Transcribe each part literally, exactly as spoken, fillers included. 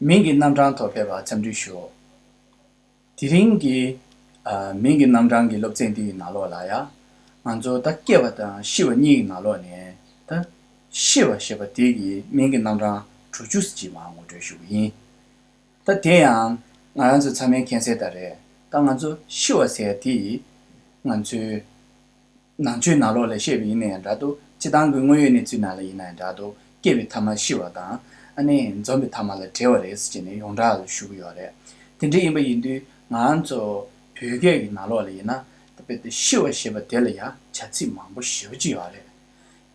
མིང་གི་རྣམ་གྲངས་ཐོག་ཕེབས་པར་འཚམས་འདྲི་ཞུ། དེ་རིང་གི་ཨ། མིང་གི་རྣམ་གྲངས་ཀྱི་སློབ་ཚན་འདི་ཡི་ནང་ལོགས་ལ་ཡང་། ང་ཚོ་ད་སྐྱེ་བ་དང་ཤི་བ་གཉིས་ཀྱི་ནང་ལོགས་ནས་ད་ཤི་བ་ཞེས་པ་དེ་གི་མིང་གི་རྣམ་གྲངས་དྲུག་ཅུ་ཙམ་ཅིག་མར་ངོ་སྤྲོད་ཞུ་གི་ཡིན། ད་དེ་ཡང་ང་རང་ཚོ་ཚང་མས་མཁྱེན་གསལ་ལྟར་རེད། ད་ང་ཚོ་ཤི་བ་ཟེར་དེ་ང་ཚོའི་ནང་ཆོས་ནང་ལོགས་ལ་བཤད་པ་ཡིན་ན་ཡང་འདྲ་འདུག་སྤྱི་བཏང་གི་དངོས་ཡོད་གནས་ཚུལ་ནང་ལ་ཡིན་ན་ཡང་འདྲ་འདུག་སྐྱེ་བའི་ཐ་མ་ཤི་བ་དང་། ཨ་ནི་འཛོམས་པའི་ཐ་མ་ལ་བྲལ་བ་རེད་ཟེར་ནས་ཡོངས་གྲགས་ལ་ཞུ་གི་ཡོད་རེད། དེ་འདྲ་ཡིན་པ་ཡིན་དུས་ང་ཚོ་བོད་སྐད་ཀྱི་ནང་ལོགས་ལ་ཡིན་ན། ད་དཔེ་དེ་ཤི་བ་ཞེས་པ་དེ་ལ་ཡང་བྱ་ཚིག་མང་པོ་ཞེ་པོ་ཅིག་ཡོད་རེད།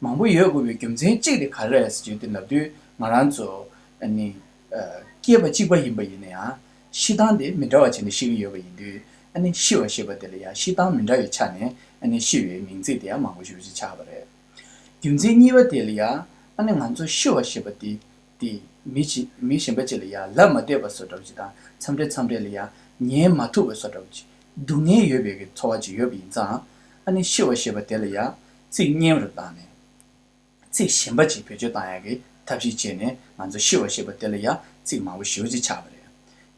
མང་པོ་ཡོད་དགོས་པའི་རྒྱུ་མཚན་གཅིག་དེ་ག་རེ་རེད་ཟེར་དུས། དེ་ལབ་དུས་ང་རང་ཚོ་ཨ་ནི་ཨ། སྐྱེས་པ་གཅིག་པ་ཡིན་པ་ཡིན་ན་ཡང་ཤི་སྟངས་དེ་མི་འདྲ་བ་བྱས་ནས་ཤི་གི་ཡོད་པ་ཡིན་དུས། ཨ་ནི་ཤི་བ་ཞེས་པ་དེ་ལ་ཡང་ཤི་སྟངས་མི་འདྲ་བའི་ཆ་ནས་ཨ་ནི་ཤི་བའི་མིང་ཚིག་དེ་ཡང་མང་པོ་ཞེ་པོ་ཅིག་ཆགས་པ་རེད། རྒྱུ་མཚན་གཉིས་པ་དེ་ལ་ཡང་། ཨ་ནི་ང་ཚོ་ཤི་བ་ཞེས་པ་དེ་དེ་མི་ཅིག་མི་གཞན་པ་ཅིག་ལ་ཡང་ལབ་མ་བདེ་བ་བཟོ་འདྲ་བ་ཅིག་དང་། མཚམས་རེ་མཚམས་རེ་ལ་ཡང་ཉན་མ་ཐུབ་པ་བཟོ་འདྲ་བ་ཅིག་སྡུག་བསྔལ་ཡོད་པའི་གི་ཚོར་བ་ཅིག་ཡོད་པ་ཡིན་ཙང་། ཨ་ནི་ཤི་བ་ཞེས་པ་དེ་ལ་ཡང་ཚིག་སྙན་རུ་བཏང་ནས། ཚིག་གཞན་པ་ཅིག་བེད་སྤྱོད་བཏང་ཡག་གི་ཐབས་ཤེས་བྱས་ནས། ང་ཚོ་ཤི་བ་ཞེས་པ་དེ་ལ་ཡང་ཚིག་མང་པོ་ཞེ་པོ་ཅིག་ཆགས་པ་རེད།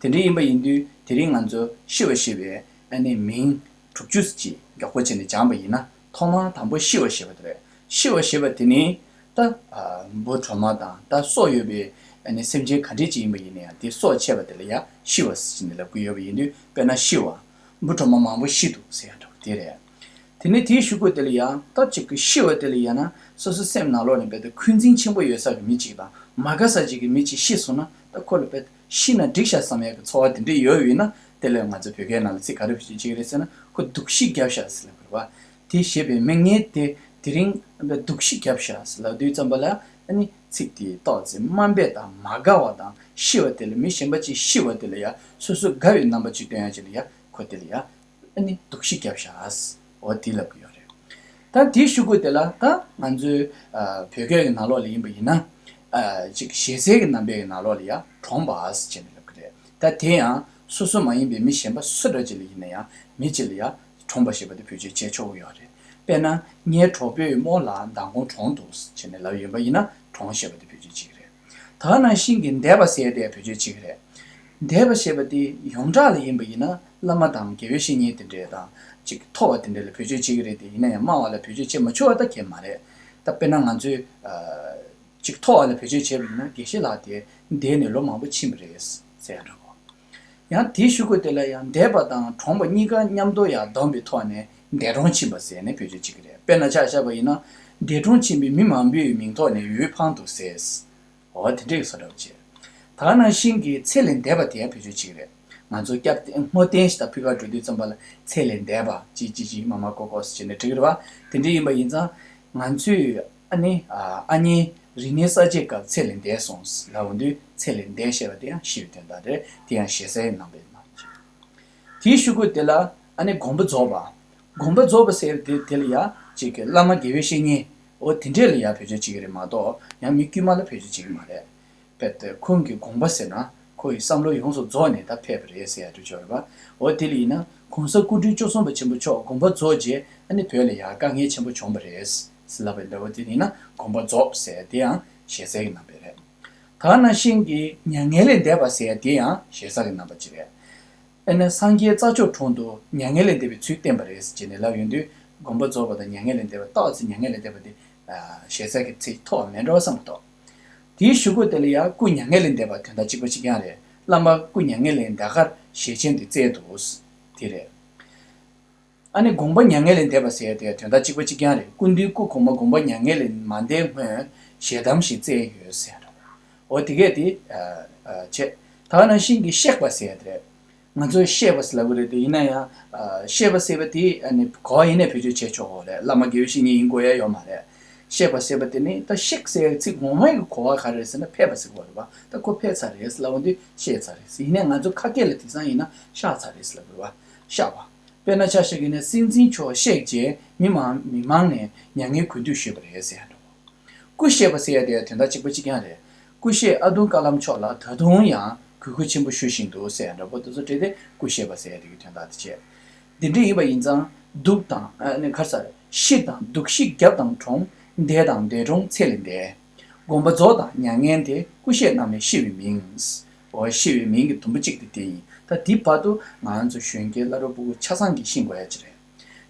དེ་འདྲ་ཡིན་པ་ཡིན་དུས་དེ་རིང་ང་ཚོ་ཤི་བ་ཞེས་པའི་ཨ་ནི་མིང་དྲུག་ཅུ་ཅིག་མགྱོགས་པོ་བྱས་ནས་སྦྱངས་པ་ཡིན་ན། ཐོག་མར་དང་པོ་ཤི་བ་ཞེས་པ་དེ་རེད། ཤི་བ་ཞེས་པ་དེ་ནི་ད་ཨ། འབུ་གྲོག་མ་དང་ད་སྲོག་ཡོད་པའི་ཨ་ནི་སེམས་ཅན་ག་འདྲས་ཅིག་ཡིན་པ་ཡིན་ན་ཡང་། དེ་སྲོག་ཆད་པ་དེ་ལ་ཡང་ཤི་བ་ཟེར་ནས་ལབ་ཀྱི་ཡོད་པ་ཡིན་དུས། དཔེར་ན་ཤི་བ། འབུ་གྲོག་མ་མང་པོ་ཤི་འདུག་ཟེར་ཡག་འདྲ་པོ་དེ་རེད། དེ་ནས་དེའི་གཞུག་གུ་དེ་ལ་ཡང་ད་ཅིག་གི་ཤི་བ་དེ་ལ་ཡང་ན་སོ་སོའི་སེམས་ནང་ལོགས་ནས་དཔེ་དེ་འཁོན་འཛིན་ཆེན་པོ་ཡོད་ས་གི་མི་ཅིག་དང་། མ་དགའ་ས་ཅིག་གི་མི་ཅིག་ཤི་སོང་ན། ད་ཁོ་ལ་དཔེ་ཤི་ན་འགྲིག་ཤག་བསམ་ཡག་གི་ཚོར་བ་དེ་འདྲ་ཡོད་ཡོད་ན། དེ་ལ་ང་ཚོ་བོད་སྐད་ནང་ལ་ཚིག་ག་རེ་བེད་སྤྱོད་བྱེད་ཀྱི་རེད་ཟེར་ན། ཁོ་སྡུག་ཤི་བརྒྱབ་ཤག་ཟེར་ལབ་དགོས་རེད་པ། དེ་བྱས་པའི་མི་ངན་དེ་དེ་རིང་སྡུག་ཤི་བརྒྱབ་ཤག་ཟེར་ལབ་དུས་ཙམ་པ་ལ། ཨ་ནི་ཚིག་དེ་ཏོག་ཙམ་དམའ་འབེབས་དང་མ་དགའ་བ་དང་། ཤི་བ་དེ་ལ། མི་གཞན་པ་ཅིག་ཤི་བ་དེ་ལ་ཡང་སོ་སོ་དགའ་བའི་རྣམ་པ་ཅིག་སྟོན་ཡག་ཅིག་ལ་ཡང་ཁོ་དེ་ལ་ཡང་ཨ་ནི་སྡུག་ཤི་བརྒྱབ་ཤག་ཟེར། འོ་དེ་ལབ་ཀྱི་ཡོད་རེད། ད་དེའི་གཞུག་གུ་དེ་ལ་ད་ང་ཚོའི་ཨ། བོད་སྐད་ཀྱི་ནང་ལོགས་ལ་ཡིན་པ་ཡིན་ན། ཨ། ཅིག་ཞེ་སའི་གི་རྣམ་པའི་གི་ནང་ལོགས་ལ་ཡང་གྲོངས་པ་ཟེར་བྱས་ནས་ལབ་ཀྱི་རེད། ད་དེ་ཡང་སོ་སོ་མ་ཡིན་པའི་མི་གཞན་པ་སུ་འདྲ་ཅིག་ལ་ཡིན་ན་ཡང་། མི་གཅིག་ལ་ཡང་གྲོངས་པ་ཞེས་པ་དེ་བེད་སྤྱོད་བྱས་ཆོག་གི་ཡོད་རེད། དཔེར་ན། ངའི་གྲོགས་པོས་རྨོ་ལགས་མདང་དགོང་གྲོངས་འདུག་ཟེར་བྱས་ནས་ལབ་ཡོད་པ་ཡིན་ན། གྲོངས་ཞེས་པ་དེ་བེད་སྤྱོད་བྱེད་ཀྱི་རེད། ད་ག་ནང་བཞིན་གྱི་འདས་པ་ཟེར་དེ་བེད་སྤྱོད་བྱེད་ཀྱི་རེད། འདས་པ་ཞེས་པ་དེ་ཡོངས་གྲགས་ལ་ཡིན་པ་ཡིན་ན། བླ་མ་དང་དགེ་བའི་བཤེས་གཉེན་དེ་འདྲས་དང་ཅིག་མཐོ་བ་དེ་འདྲས་ལ་བེད་སྤྱོད་བྱེད་ཀྱི་རེད་དེ། ཡིན་ན་ཡང་དམའ་བ་ལ་བེད་སྤྱོད་བྱེད་མ་ཆོག་པ་ད་གང་ཡང་མ་རེད། ད་དཔེར་ན་ང་ཚོས་ཨ། ཅིག་མཐོ་བ་ལ་བེད་སྤྱོད་བྱས་པ་ཡིན་ན། དགེ་བཤེས་ལགས་དེ་འདས་ནས་ལོ་མང་པོ་ཕྱིན་པ་རེད་ཟེར་ཡག་འདྲ་པོ། ཡང་དེའི་གཞུག་གུ་དེ་ལ་ཡང་འདས་པ་དང་གྲོངས་པ་གཉིས་ཀ་མཉམ་དུ་ཡང་བསྡོམས་པའི་ཐོག་ནས་འདས་གྲོངས་ཕྱིན་པ་ཟེར་ནས་བེད་སྤྱོད་བྱེད་ཀྱི་རེད། དཔེར་ན་ཆ་བཞག་པ་ཡིན་ན། འདས་གྲོངས་ཕྱིན་པའི་མི་མང་པོའི་མིང་ཐོག་ནས་འོད་འཕངས་འདུག་ཟེར། འོ་དེ་འདྲའི་བཟོ་འདྲ་བྱས། ད་ག་ནང་བཞིན་གྱི་ཚེ་ལས་འདས་པ་དེ་ཡང་བེད་སྤྱོད་བྱེད་ཀྱི་རེད། ང་ཚོ་སྐྱབས་རྟེན་བསྔོ་རྟེན་ཞིག་དང་ཕུལ་གར་འགྲོ་དུས་ཙམ་པ་ལ། ཚེ་ལས་འདས་པ་ཅི་ཅི་ཅི་མ་མ་ཀོ་ཀོ་ཟེར་བྱས་ནས་འབྲི་གི་རེད་པ། དེ་འདྲ་ཡིན་པ་ཡིན་ཙང་། ང་ཚོས་ཨ་ནི་ཨ། ཨ་མྱེས་རིག་གནས་གསར་བརྗེའི་སྐབས་ཚེ་ལས་འདས་སོང་ལབ་ཡོང་དུས། ཚེ་ལས་འདས་ཞེས་པ་དེ་ཡང་ཤི་བའི་དོན་དག་རེད། དེ་ཡང་ཞེ་སའི་རྣམ་པའི་ནང་། དེའི་གཞུག་གུ་དེ་ལ་ཨ་ནི་དགོངས་པ་རྫོགས་པ། དགོངས་པ་རྫོགས་པ་ཟེར་དེ་དེ་ལ་ཡང་ཅིག་གི་བླ་མ་དགེ་བའི་བཤེས་གཉེན། འོ་དེ་འདྲས་ལ་ཡང་བེད་སྤྱོད་བྱེད་ཀྱི་རེད་མ་གཏོགས། ཡང་མི་དཀྱུས་མ་ལ་བེད་སྤྱོད་བྱེད་ཀྱི་མ་རེད། དཔེར་ན་ཁོང་གི་དགོངས་པ་ཟེར་ན། ཁོ་ཡི་བསམ་བློ་ཡོངས་སུ་རྫོགས་ནས་ད་ཕེབས་པ་རེད་ཟེར་ཡག་འདྲ་ཅིག་ཡོད་རེད་པ། འོ་དེ་ལ་ཡིན་ན། གོང་ས་སྐུ་ཕྲེང་བཅུ་གསུམ་པ་ཆེན་པོ་མཆོག་དགོངས་པ་རྫོགས་རྗེས་ཨ་ནི་བོད་ལ་ཡང་དཀའ་ངལ་ཆེན་པོ་བྱུང་བ་རེད་ཟེར་ལབ་པའི་འདྲ་པོ། དེ་ཡིན་ན་དགོངས་པ་རྫོགས་ཟེར་དེ་ཡང་ཞེ་སའི་རྣམ་པ་རེད། ད་ག་ནང་བཞིན་གྱི་མྱ་ངན་ལས་འདས་པ་ཟེར་དེ་ཡང་ཞེ་ས་གི་རྣམ་པ་ཅིག་རེད། ཨ་ནི་སངས་རྒྱས་རྩྭ་མཆོག་གྲོང་དུ་མྱ་ངན་ལས་འདས་པའི་ཚུལ་བསྟན་པ་རེད་ཟེར་བྱས་ནས་ལབ་ཡོང་དུས། དགོངས་པ་རྫོགས་པ་དང་མྱ་ངན་ལས་འདས་པ། ཏོག་ཙམ་མྱ་ངན་ལས་འདས་པ་དེ་ཞེ་ས་གི་ཚིག་མཐོ་བ་མེད་འགྲོ་བསམ་གྱི་འདུག་དེའི་གཞུག་གུ་དེ་ལ་ཡང་སྐུ་མྱ་ངན་ལས་འདས་པ་དོན་དག་གཅིག་པ་གཅིག་རྐྱང་རེད། བླ་མ་སྐུ་མྱ་ངན་ལས་འདའ་ཁར་ཞལ་ཆེམས་དེ་བསྩལ་འདུག་དེ་རེད། ཨ་ནི་དགོངས་པ་མྱ་ངན་ལས་འདས་པ་ཟེར་ཡ་དེ་དོན་དག་གཅིག་པ་གཅིག་རྐྱང་རེད། སྐུ་མདུན་སྐུ་གོང་མ་དགོངས་པ་མྱ་ངན་ལས་མ་འདས་སྔོན་ཞལ་གདམས་ཤིག་བསྩལ་ཡོད་ཟེར་ཡ་འདྲ་པོ། འོ་དེ་གས་དེ་ཨ་ཨ་བྱས། ད་ག་ནང་བཞིན་གྱི་གཤེགས་པ་ཟེར་ཡ་དེ་རེད། ང་ཚོས་གཤེགས་པ་ཟེར་ལབ་ཀྱི་རེད་དེ། ཡིན་ན་ཡང་ཨ་གཤེགས་པ་ཟེར་བ་དེ་ཨ་ནི་ག་པར་ཡིན་ནའི་བེད་སྤྱོད་བྱེད་ཆོག་གི་རེད། བླ་མ་དགེ་བའི་བཤེས་གཉེན་ཡིན་དགོས་ཡ་ཡོད་མ་རེད། གཤེགས་པ་ཟེར་བ་དེ་ནི། ད་གཤེགས་ཟེར་ཡ་ཚིག་ངོ་མ་ཡི་གོ་བ་ག་རེ་རེད་ཟེར་ན། ཕེབས་པ་ཟེར་གྱི་ཡོད་རེད་པ། ད་ཁོ་ཕེབས་ཚར་རེད་ཟེར་ལབ་ཡོང་དུས་གཤེགས་ཚར་རེད་ཟེར། ཡིན་ནའི་ང་ཚོ་ཁ་སྐད་ལ་དེང་སང་ཡིན་ན་གཤགས་ཚར་རེད་ཟེར་ལབ་ཀྱི་རེད་པ། གཤགས་པ། དཔེར་ན་ཆ་བཞག་གི་ན། སྲིད་འཛིན་མཆོག་གཤེགས་རྗེས་མི་མང་མི་མང་ནས་མྱ་ངན་གུས་འདུད་ཞུས་པ་རེད་ཟེར་ཡ་འདྲ་པོ། སྐུ་གཤེགས་པ་ཟེར་ཡ་དེ་ཡང་དོན་དག་གཅིག་པ་གཅིག་རྐྱང་རེད། སྐུ་གཤེགས་ཨ་དུམ་བཀའ་བློན་མཆོག་ལ་ད་དུང་ཡང་གུས་བཀུར་ཆེན་པོ་ཞུ་བཞིན་འདུག་ཟེར་ཡ་འདྲ་པོ་དེ་ཚོ་བྲིས་ཏེ། སྐུ་གཤེགས་པ་ཟེར་ཡ་དེ་གི་དོན་དག་དེ་བྱས། འདི་འདྲ་ཡིན་པ་ཡིན་ཙང་། སྡུག་དང་ཨ་ནི་ག་རེ་ཟེར། ཤི་དང་སྡུག་ཤི་བརྒྱབ་དང་གྲོངས། འདས་དང་འདས་གྲོངས་ཚེ་ལས་འདས། དགོངས་པ་རྫོགས་དང་མྱ་ངན་འདས། སྐུ་གཤེགས་རྣམས་ནི་ཤི་བའི་མིང་། འོ་ཤི་བའི་མིང་གི་དུམ་བུ་གཅིག་དེ་དེ་ཡིན། ད་དེའི་བར་དུ་ང་ཚོ་གཞོན་སྐྱེས་བླ་རབས་སྤུ་གུ་ཆ་ཚང་གིས་ཤེས་དགོས་ཡ་ཅིག་རེད།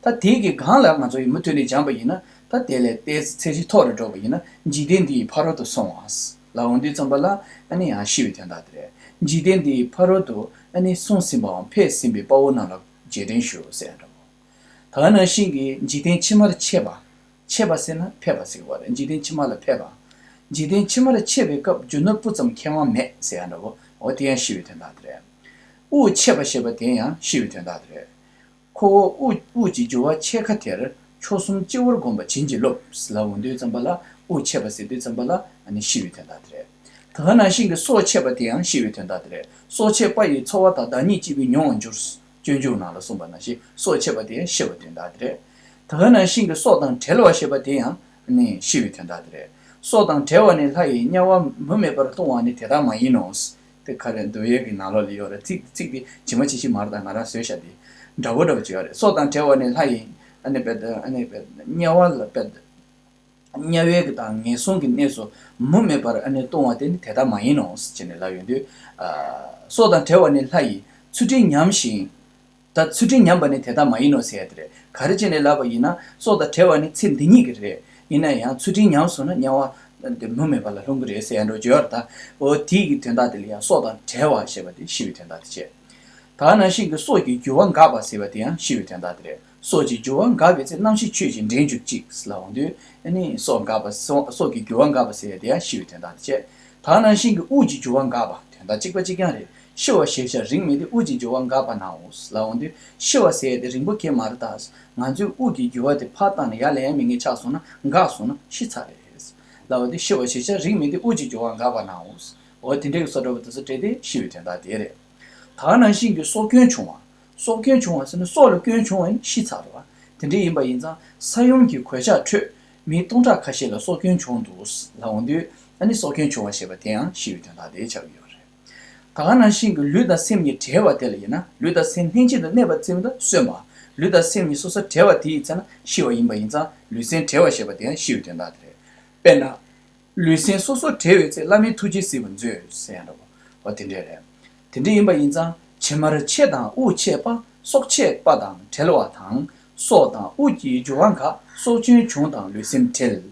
ད་དེའི་གི་སྒང་ལ་ང་ཚོ་ཡིད་མུ་མཐུད་ནས་སྦྱངས་པ་ཡིན་ན་ད་དེ་ལས་ཏོག་ཙམ་ཚད་གཞི་མཐོ་རུ་འགྲོ་བ་ཡིན་ན། འཇིག་རྟེན་འདི་ཡི་ཕ་རོལ་ཏུ་སོང་བ་ལབ་འོང་དུས་ཙམ་པ་ལ་ཨ་ནི་ཡང་ཤི་བའི་དོན་དག་དེ་རེད། འཇིག་རྟེན་འདི་ཡི་ཕ་རོལ་ཏུ་ཨ་ནི་སོང་ཟིན་པའམ་ཕེབས་ཟིན་པའི་དཔའ་བོ་རྣམས་ལ་རྗེས་དྲན་ཞུ་ཟེར་འདྲ་བོ། ད་ག་ནང་བཞིན་གྱི་འཇིག་རྟེན་ཕྱི་མར་མཆེད་པ། མཆེད་པ་ཟེར་ན་ཕེབས་པ་ཟེར་བ་རེད། འཇིག་རྟེན་ཕྱི་མ་ལ་ཕེབས་པ། འཇིག་རྟེན་ཕྱི་མར་མཆེད་པའི་སྐབས་རྒྱུ་ནོར་སྤུ་ཙམ་ཁེ་དབང་མེད་ཟེར་ཡ་འདྲ་བོ། འོ་དེ་ཡང་ཤི་བའི་དོན་དག་དེ་རེད། དབུགས་ཆད་པ་ཞེས་པ་དེ་ཡང་ཤི་བའི་དོན་དག་དེ་རེད། ཁོ་བོ་དབུགས་དབུགས་ཀྱི་རྒྱུ་བ་ཆད་ཁ་དེར། མཆོག་གསུམ་སྤྱི་བོར་བསྒོམ་པ་བྱིན་གྱིས་རློབས་ལབ་འོང་དུས་ཙམ་པ་ལ། དབུགས་ཆད་པ་ཟེར་དུས་ཙམ་པ་ལ་ཨ་ནི་ཤི་བའི་དོན་དག་དེ་རེད། ད་ག་ནང་བཞིན་གྱི་སྲོག་ཆད་པ་དེ་ཡང་ཤི་བའི་དོན་དག་དེ་རེད། སྲོག་ཆད་པ་ཡི་ཚོར་བ་དག་བདག་ཉིད་སྐྱིད་པའི་མྱོང་བར་འགྱུར། སྤྱོད་འཇུག་ནང་ལ་གསུངས་པ་ནང་བཞིན་སྲོག་ཆད་པ་དེ་ཡང་ཤི་བའི་དོན་དག་དེ་རེད། ད་ག་ནང་བཞིན་གྱི་སྲོག་དང་བྲལ་བ་ཞེས་པ་དེ་ཡང་ནི་ཤི་བའི་དོན་དག་དེ་རེད། སྲོག་དང་བྲལ་བ་ནི་ལྷ་ཡི་དམྱལ་བ་མུ་མེད་པར་ལྟུང་བ་ནི་དེ་ལྟར་མ་ཡིན་ནོ། དེ་ག་རེ་འདོད་ཡས་ཀྱི་ནང་ལོགས་ལ་ཡོད་རེད། ཚིག་ཚིག་དེ་ཇི་མ་ཇི་བཞིན་མ་རེད། ད་ང་རང་བཟོས་བཞག་དེ་འདྲ་བོ་འདྲ་བོ་ཅིག་ཡོད་རེད། སྲོག་དང་བྲལ་བ་ནི་ལྷ་ཡི་ཨ་ནི་བེད་ཨ་ནི་བེད་དམྱལ་བ་ལ་བེད། དམྱལ་བའི་གི་དང་ངན་སོང་གི་གནས་སུ་མུ་མེད་པར་ཨ་ནི་ལྟུང་བ་དེ་ནི་དེ་ལྟར་མ་ཡིན་ནོ་ཟེར་ནས་ལབ་ཡོང་དུས། ཨ། སྲོག་དང་བྲལ་བ་ནི་ལྷ་ཡི་ཚུལ་ཁྲིམས་ཉམས་ཤིང་། ད་ཚུལ་ཁྲིམས་ཉམས་པ་ནི་དེ་ལྟར་མ་ཡིན་ནོ་ཟེར་ཡ་དེ་རེད། ག་རེ་བྱས་ནས་ལབ་པ་ཡིན་ན་སྲོག་དང་བྲལ་བ་ནི་ཚེ་འདི་ཉིད་ཀྱི་རེད། ཡིན་ན་ཡང་ཚུལ་ཁྲིམས་ཉམས་སོང་ན་དམྱལ་བ་དེ་མུ་མེད་པ་ལ་ལྷུང་གི་རེད་ཟེར་ཡ་འདྲ་བོ་ཅིག་ཡོད་རེད། ད་འོ་དེའི་གི་དོན་དག་དེ་ལ་ཡང་སྲོག་དང་བྲལ་བ་ཞེས་པ་དེ་ཤི་བའི་དོན་དག་དེ་བྱས། ད་ག་ནང་བཞིན་གྱི་སྲོག་གི་རྒྱུ་བ་འགགས་པ་ཟེར་བ་དེ་ཡང་ཤི་བའི་དོན་དག་དེ་རེད། སྲོག་གི་རྒྱུ་བ་འགགས་པའི་ཚེ་རྣམ་ཤེས་ཆོས་ཀྱི་འདྲེན་གྱུར་ཅིག་ལབ་འོང་དུས་ཨ་ནི་སྲོག་འགགས་པ་སྲོག་སྲོག་གི་རྒྱུ་བ་འགགས་པ་ཟེར་བ་དེ་ཡང་ཤི་བའི་དོན་དག་དེ་བྱས། ད་ག་ནང་བཞིན་གྱི་དབུགས་ཀྱི་རྒྱུ་བ་འགགས་པ་དོན་དག་གཅིག་པ་གཅིག་རྐྱང་རེད། ཤི་བ་ཞེས་བྱ་རིང་མིན་ཏེ། དབུགས་ཀྱི་རྒྱུ་བ་འགགས་པ་ནའོ་ལབ་འོང་དུས་ཤི་བ་ཟེར་ཡ་དེ་རིང་པོ་གང་མ་རེད། ད་ང་ཚོའི་དབུགས་ཀྱི་རྒྱུ་བ་དེ་ཕར་བཏང་ནས་ཡར་ལེན་ཡ་མེད་མཁན་ཆགས་སོང་ན་འགགས་སོང་ན་ཤི་ཚར་རེད་ལབ་པ་དེ། ཤི་བ་ཞེས་བྱ་རིང་མིན་ཏེ། དབུགས་ཀྱི་རྒྱུ་བ་འགགས་པ་ནའོ། འོ་དེ་འདྲའི་བཟོ་འདྲ་བོ་དེ་ཚོ་སྤྲད་དེ་ཤི་བའི་དོན་དག་དེ་རེད། ད་ག་ནང་བཞིན་གྱི་སྲོག་སྐྱོན་བྱུང་བ། སྲོག་སྐྱོན་བྱུང་བ་ཟེར་ན་སྲོག་ལ་སྐྱོན་བྱུང་བ་ཡིན་ན་ཤི་ཚར་རེད་བ། དེ་འདྲ་ཡིན་པ་ཡིན་ཙང་ས་ཡོམ་གྱི་གོད་ཆག་ཁྲོད་མི་སྟོང་ཕྲག་ཁ་ཤས་ལ་སྲོག་སྐྱོན་བྱུང་འདུག་ལབ་འོང་དུས་ཨ་ནི་སྲོག་སྐྱོན་བྱུང་བ་ཞེས་པ་དེ་ཡང་ཤི་བའི་དོན་དག་དེ་ཆགས་ཀྱི་ཡོད་རེད། ད་ག་ནང་བཞིན་གྱི་ལུས་དང་སེམས་གཉིས་བྲལ་བ་དེ་ལ་ཡིན་ན། ལུས་དང་སེམས་ལྷན་ཅིག་ཏུ་གནས་པར་བརྩོན་པ་གསོན་པ། ལུས་དང་སེམས་གཉིས་སོ་སོར་བྲལ་བ་དེའི་ཚེ་ན་ཤི་བ་ཡིན་པ་ཡིན་ཙང་ལུས་སེམས་བྲལ་བ་ཞེས་པ་དེ་ཡང་ཤི་བའི་དོན་དག་དེ་རེད། དཔེར་ན། ལུས་སེམས་སོ་སོར་བྲལ་བའི་ཚེ་བླ་མའི་ཐུགས་རྗེས་གཟིགས་པར་མཛོད་ཟེར་ཡ་འདྲ་བོ། འོ་དེ་འདྲས་རེད། དེ་འདྲས་ཡིན་པ་ཡིན་ཙང་ཕྱི་མར་མཆེད་དང་དབུགས་ཆད་པ། སྲོག་ཆད་པ་དང་བྲལ་བ་དང་། སྲོག་དང་དབུགས་ཀྱི་རྒྱུ་བ་འགགས། སྲོག་སྐྱོན་བྱུང་དང་ལུས་སེམས་བྲལ།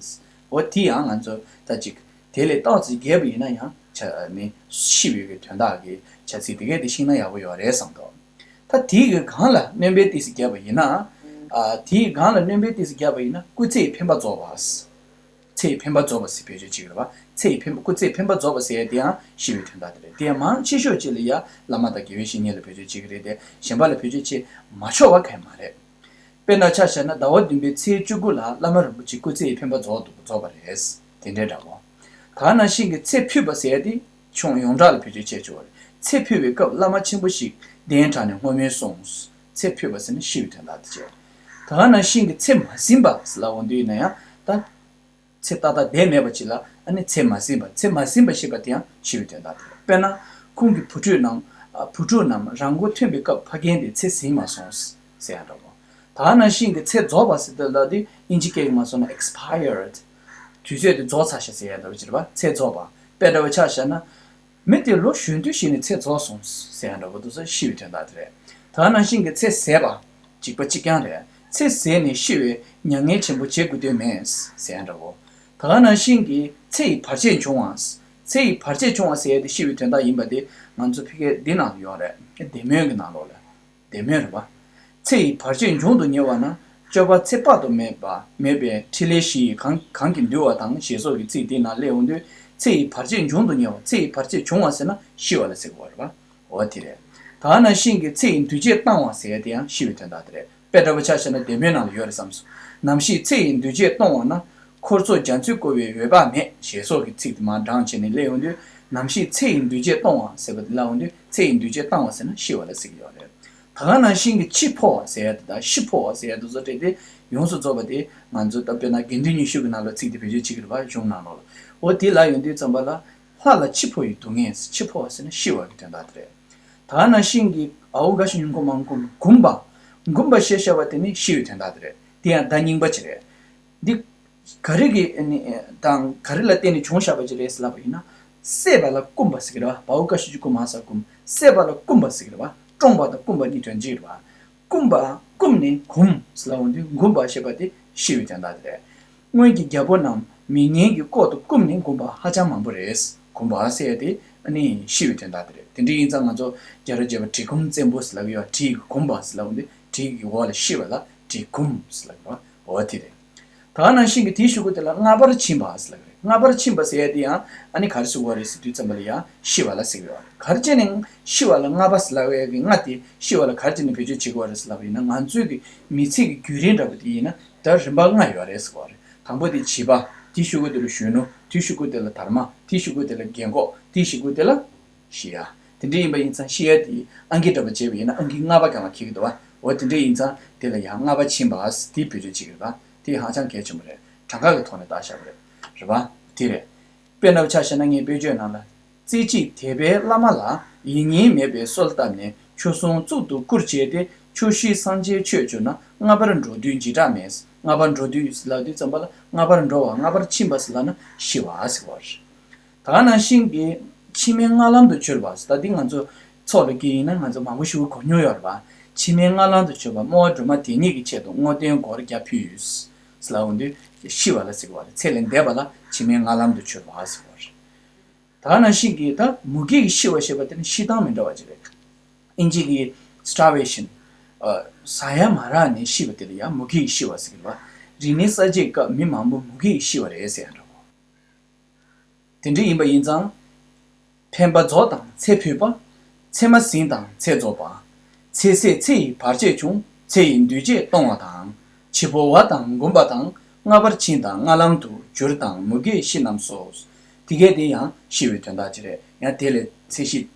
འོ་དེ་ཡང་ང་ཚོ་ད་ཅིག་དེ་ལས་ཏོག་ཙམ་རྒྱས་པ་ཡིན་ན་ཡང་ཆ་ནི་ཤི་བའི་གི་དོན་དག་གི་བྱ་ཚིག་དེ་གས་དེ་ཤེས་ན་ཡག་པོ་ཡོད་རེད་བསམ་འདུག་ད་དེའི་གི་སྒང་ལ་སྣོན་པའི་ཏོག་ཙམ་བརྒྱབ་པ་ཡིན་ན། ཨ། དེའི་སྒང་ལ་སྣོན་པའི་ཏོག་ཙམ་བརྒྱབ་པ་ཡིན་ན་སྐུ་ཚེའི་འཕེན་པ་རྫོགས་པ། ཚེ་ཡི་འཕེན་པ་རྫོགས་པ་ཟེར་བེད་སྤྱོད་བྱེད་ཀྱི་རེད་བ། ཚེ་ཡི་འཕེན་པ། སྐུ་ཚེའི་འཕེན་པ་རྫོགས་པ་ཟེར་ཡ་དེ་ཡང་ཤི་བའི་དོན་དག་དེ་རེད། དེ་ཡང་མང་ཆེ་ཤོས་ཅིག་ལ་ཡ་བླ་མ་དང་དགེ་བའི་བཤེས་གཉེན་ལ་བེད་སྤྱོད་བྱེད་ཀྱི་རེད་དེ། གཞན་པ་ལ་བེད་སྤྱོད་བྱེད་མ་ཆོག་པ་གང་ཡང་མ་རེད། དཔེར་ན་ཆ་བཞག་ན་ཟླ་བ་བདུན་པའི་ཚེས་བཅུ་དགུ་ལ་བླ་མ་རིན་པོ་ཆེ་སྐུ་ཚེ་ཡི་འཕེན་པ་རྫོགས་འདུག་རྫོགས་པ་རེད། དེ་འདྲའི་འདྲ་བོ། ད་ག་ནང་བཞིན་གྱི་ཚེ་ཕུད་པ་ཟེར་ཡ་དེ་ཁྱོན་ཡོངས་གྲགས་ལ་བེད་སྤྱོད་བྱས་ཆོག་པ་རེད། ཚེ་ཕུད་པའི་སྐབས་བླ་མ་ཆེན་པོ་ཞིག་གདན་དྲངས་ནས་བསྔོ་སྨོན་གསུངས། ཚེ་ཕུད་པ་ཟེར་ན་ཤི་བའི་དོན་དག་དེ་བྱས། ད་ག་ནང་བཞིན་གྱི་ཚེ་མ་ཟིན་པ་ཟེར་ལབ་འོང་དུས་ཡིན་ན་ཡང་ད། ཚེ་ཏག་ཏག་བསྡད་མེད་པ་ཅིག་ལ་ཨ་ནི་ཚེ་མ་ཟིན་པ། ཚེ་མ་ཟིན་པ་ཞེས་པ་དེ་ཡང་ཤི་བའི་དོན་དག་དེ་རེད། དཔེར་ན། ཁོང་གི་བུ་ཕྲུག་རྣམས། ཨ། བུ་ཕྲུག་རྣམས་རང་མགོ་ཐོན་པའི་སྐབས་ཕ་རྒན་དེ་ཚེ་ཟིན་མ་སོང་ཟེར་ཡ་འདྲ་བོ། ད་ག་ནང་བཞིན་གྱི་ཚེ་རྫོགས་པ་ཟེར་དུས་ལ་དེ་དབྱིན་ཇི་སྐད་ཀྱི་མ་སོང་ན་expired། དུས་ཚོད་དེ་རྫོགས་ཚར་ཤག་ཟེར་ཡ་འདྲ་བོ་ཅིག་རེད་པ། ཚེ་རྫོགས་པ། དཔེ་འདྲ་བོ་ཆ་བཞག་ན། མི་དེ་ལོ་གཞོན་དུས་ཤི་ནས་ཚེ་རྫོགས་སོང་ཟེར་ཡ་འདྲ་བོ་དེ་ཚོ་ཤི་བའི་དོན་དག་དེ་རེད། ད་ག་ནང་བཞིན་གྱི་ཚེ་ཟད་པ། གཅིག་པ་གཅིག་རྐྱང་རེད། ཚེ་ཟད་ནས་ཤི་བའི་མྱ་ངན་ཆེན་པོ་བྱེད་དགོས་དོན་མེད་ཟེར་ཡ་འདྲ་བོ། ད་ག་ནང་བཞིན་གྱི་ཚེ་ཡི་བར་ཆད་འབྱུང་བ། ཚེ་ཡི་བར་ཆད་འབྱུང་བ་ཟེར་ཡ་དེ་ཤི་བའི་དོན་དག་ཡིན་པ་དེ་ང་ཚོ་ཕ་གིའི་འདི་ནང་ལ་ཡོད་རེད། བདེ་སྨོན་གྱི་ནང་ལོགས་ལ། བདེ་སྨོན་རེད་པ། ཚེ་ཡི་བར་ཆད་འབྱུང་དུ་ཉེ་བ་ན། སྤྱོད་པ་ཚེ་དཔག་ཏུ་མེད་པ་མེད་པའི་ཕྲིན་ལས་བཞི་ཡིས་གང་གང་གིས་འདུལ་བ་དང་ཞེས་སོགས་ཀྱི་ཚིག་འདི་ནང་སླེབས་འོང་དུས་ཚེ་ཡི་བར་ཆད་འབྱུང་དུ་ཉེ་བ། ཚེ་ཡི་བར་ཆད་འབྱུང་བ་ཟེར་ན་ཤི་བ་ལ་ཟེར་གྱི་ཡོད་རེད་པ། འོ་དེ་རེད། ད་ག་ནང་བཞིན་གྱི་ཚེ་ཡི་འདུས་བྱས་བཏང་བ་ཟེར་ཡ་དེ་ཡང་ཤི་བའི་དོན་དག་དེ་རེད། དཔེ་འདྲ་པོ་ཆ་བཞག་ན་བདེ་སྨོན་ནང་ལ་ཡོད་རེད་བསམ་སོང་། ནམ་ཞིག་ཚེ་ཡི་འདུས་བྱས་སྟོང་བ་ན། འཁོར་ཚོགས་རྒྱ་མཚོས་བསྐོར་བའི་འོད་དཔག་མེད་ཞེས་སོགས་ཀྱི་ཚིག་དེ་མར་བགྲངས་བྱས་ནས་སླེབས་ཡོང་དུས། ནམ་ཞིག་ཚེ་ཡི་འདུས་བྱས་སྟོང་བ་ཟེར་བ་དེ་ལ་འོང་དུས་ཚེ་ཡི་འདུས་བྱས་བཏང་བ་ཟེར་ན་ཤི་བ་ལ་ཟེར་གྱི་ཡོད་རེད། ད་ག་ནང་བཞིན་གྱི་འཆི་འཕོ་བ་ཟེར་ཡ་དེ་དང་ཤི་འཕོ་བ་ཟེར་ཡ་དེ་ཚོ་སྤྲད་དེ་ཡོངས་སུ་རྫོགས་པ་དེ་ང་ཚོ་ད་དཔེར་ན་དགེ་འདུན་ཉི་ཤུ་གི་ནང་ལ་ཚིག་དེ་བེད་སྤྱོད་བྱེད་ཀྱི་རེད་པ། གཞུང་ནང་ལོགས་ལ། འོ་དེ་ལ་ཡོང་དུས་ཙམ་པ་ལ། ལྷ་ལ་འཆི་འཕོ་ཡི་སྡུག་བསྔལ། འཆི་འཕོ་བ་ཟེར་ན་ཤི་བ་གི་དོན་དག་དེ་རེད། ད་ག་ནང་བཞིན་གྱི་ཨའོ་རྒ་ཤི་ཉུང་ཁོ་མང་ཁོ་འགུམ་པ། འགུམ་པ་ཞེས་བྱ་བ་དེ་ནི་ཤི་བའི་དོན་དག་དེ་རེད། དེ་ཡང་བརྡ་རྙིང་པ་ཅིག་རེད། འདི་ག་རེ་གི་ནི་དང་ག་རེ་ལ་བརྟེན་ནས་བྱུང་བཞག་པ་ཅིག་རེད་ཟེར་ལབ་པ་ཡིན་ན། བསད་པ་ལ་བརྐུམ་པ་ཟེར་གི་རེད་བ། བའོ་ཀ་ཤུ་ཅུ་བརྐུ་མ་ས་བརྐུམ། བསད་པ་ལ་བརྐུམ་པ་ཟེར་གི་རེད་བ། བཀྲོངས་པ་དང་བརྐུམ་པ་གཉིས་དོན་གཅིག་རེད་བ། བརྐུམ་པ་བརྐུམ་ནས་འགུམ་ཟེར་ལབ་འོང་དུས་འགུམ་པ་ཞེས་པ་དེ་ཤི་བའི་དོན་དག་དེ་རེད། སྔོན་གྱི་རྒྱལ་པོ་རྣམས་མི་ངན་གྱི་ལྐོག་ཏུ་བརྐུམ་ནས་འགུམ་པ་ཧ་ཅང་མང་པོ་རེད། འགུམ་པ་ཟེར་ཡ་དེ་ཨ་ནི་ཤི་བའི་དོན་དག་དེ་རེད། དེ་འདྲ་ཡིན་ཙང་ང་ཚོ་རྒྱལ་རབས་བརྒྱད་པ་གྲི་གུམ་བཙན་པོ་ཟེར་ལབ་ཡོད། གྲི་གི་གུམ་པ་ཟེར་ལབ་འོང་དུས་གྲི་གི་འོག་ལ་ཤི་བ་ལ་གྲི་གུམ་ཟེར་ལབ་ཡོད། འོ་དེ་རེད། ད་ག་ནང་བཞིན་གྱི་དེའི་གཞུག་གུ་དེ་ལ་སྔ་པར་ཕྱིན་པ་ཟེར་ལབ་རེད། སྔ་པར་ཕྱིན་པ་ཟེར་ཡ་དེ་ཡང་ཨ་ནི་ག་རེ་ཟེར་དགོས་རེད་ཟེར་དུས་ཙམ་པ་ལ་ཡང་ཤི་བ་ལ་ཟེར་གི་ཡོད་རེད། ག་རེ་བྱས་ནས་ཤི་བ་ལ་སྔ་པ་ཟེར་ལབ་ཡ་གི་སྔ་དེ་ཤི་བ་ལ་ག་རེ་བྱས་ནས་བེད་སྤྱོད་བྱེད་དགོས་རེད་ཟེར་ལབ་པ་ཡིན་ན། ང་ཚོའི་གི་མི་ཚེ་གི་བརྒྱུད་རིམ་འདྲ་པོ་དེ་ཡིན་ན་ད་རིམ་པ་ལྔ་ཡོད་རེད་ཟེར་གི་ཡོད་རེད། དང་པོ་དེ་བྱིས་པ། དེའི་གཞུག་གུ་དེ་ལ་གཞོན་ནུ། དེའི་གཞུག་གུ་དེ་ལ་དར་མ། དེའི་གཞུག་གུ་དེ་ལ་རྒན་གོག་དེའི་གཞུག་གུ་དེ་ལ་ཤི་ཡ། དེ་འདྲ་ཡིན་པ་ཡིན་ཙང་ཤི་ཡ་དེ་ཨང་ཀི་འདྲ་པོ་བྱས་པ་ཡིན་ན་ཨང་ཀི་ལྔ་པ་སྒང་ལ་འཁེལ་གི་འདུག་བ། འོ་དེ་འདྲ་ཡིན་ཙང་དེ་ལ་ཡང་སྔ་པ་ཕྱིན་པ་ཟེར་དེ་བེད་སྤྱོད་བྱེད་ཀྱི་རེད་པ། དེ་ཧ་ཅང་གལ་ཆེན་པོ་རེད། གྲངས་ཀ་གི་ཐོག་ནས་བརྟག་བཞག་པ་རེད། རེད་པ། དེ་རེད། དཔེར་ན་ཆ་བཞག་ན་ངའི་དཔེ་བརྗོད་ནང་ལ། རྩེ་གཅིག་དད་པའི་བླ་མ་ལ། ཡིད་གཉིས་མེད་པའི་གསོལ་བཏབ་ནས། ཆོས་སྲུང་གཙུག་ཏུ་བཀུར་བྱས་ཏེ། ཆོག་ཤེས་སངས་རྒྱས་ཆོས་སྤྱོད་ན། སྔ་པར་འགྲོ་དུས་འཇིགས་སྐྲག་མེད། སྔ་པར་འགྲོ་དུས་ལབ་དུས་ཙམ་པ་ལ་སྔ་པར་འགྲོ་བ། སྔ་པར་ཕྱིན་པ་ཟེར་ལབ་ན་ཤི་བ་ཟེར་བ་རེད། ད་ག་ནང་བཞིན་གྱི་ཕྱི་མའི་སྔ་ལམ་དུ་གྱུར་པ། ད་འདི་ང་ཚོ་ཚོགས་ལ་སྐྱེས་ཡིན་ན་ང་ཚོ་མང་པོ་ཞིག་གོ་མྱོང་ཡོད་རེད་པ། ཕྱི་མའི་སྔ་ལམ་དུ་གྱུར་པ། རྨོ་བོ་སྒྲོལ་མ་དེ་ཉིད་ཀྱི་ཆེད་དུ་བསྔོ་རྟེན་སྒོར་བརྒྱ་ཕུལ། ཟེར་ལབ་འོང་དུས་ཤི་བ་ལ་ཟེར་གི་བ་རེད། ཚེ་ལས་འདས་པ་ལ་ཕྱི་མའི་སྔ་ལམ་དུ་གྱུར་པ་ཟེར་བ་རེད། ད་ག་ནང་བཞིན་གྱི་ད་མུ་གེ་གི་ཤི་བ་ཞེས་པ་དེ་ནི་ཤི་སྟངས་མི་འདྲ་བ་ཅིག་རེད། ཨིན་ཇི་གི་starvation ཟ་ཡ་མ་རག་ནས་ཤི་བ་དེ་ལ་ཡང་མུ་གེ་གི་ཤི་བ་ཟེར་གི་རེད་པ། རིག་གནས་གསར་བརྗེའི་སྐབས་མི་མང་པོ་མུ་གེ་གི་ཤི་བ་རེད་ཟེར་ཡ་འདྲ་བོ། དེ་འདྲ་ཡིན་པ་ཡིན་ཙང་། ཕན་པ་རྫོགས་དང་ཚེ་འཕོས་པ། ཚེ་མ་ཟིན་དང་ཚེ་རྫོགས་པ། ཚེ་ཟད་ཚེ་ཡི་བར་ཆད་བྱུང་། ཚེ་ཡི་འདུས་བྱས་གཏོང་བ་དང་། འཆི་འཕོ་བ་དང་འགུམ་པ་དང་། སྔ་པར་ཕྱིན་དང་སྔ་ལམ་དུ་གྱུར་དང་མུ་གེ་ཤི་རྣམས་སོ། དེ་གས་དེ་ཡང་ཤི་བའི་དོན་དག་ཅིག་རེད། ཡང་དེ་ལས་ཚེ་ཤི།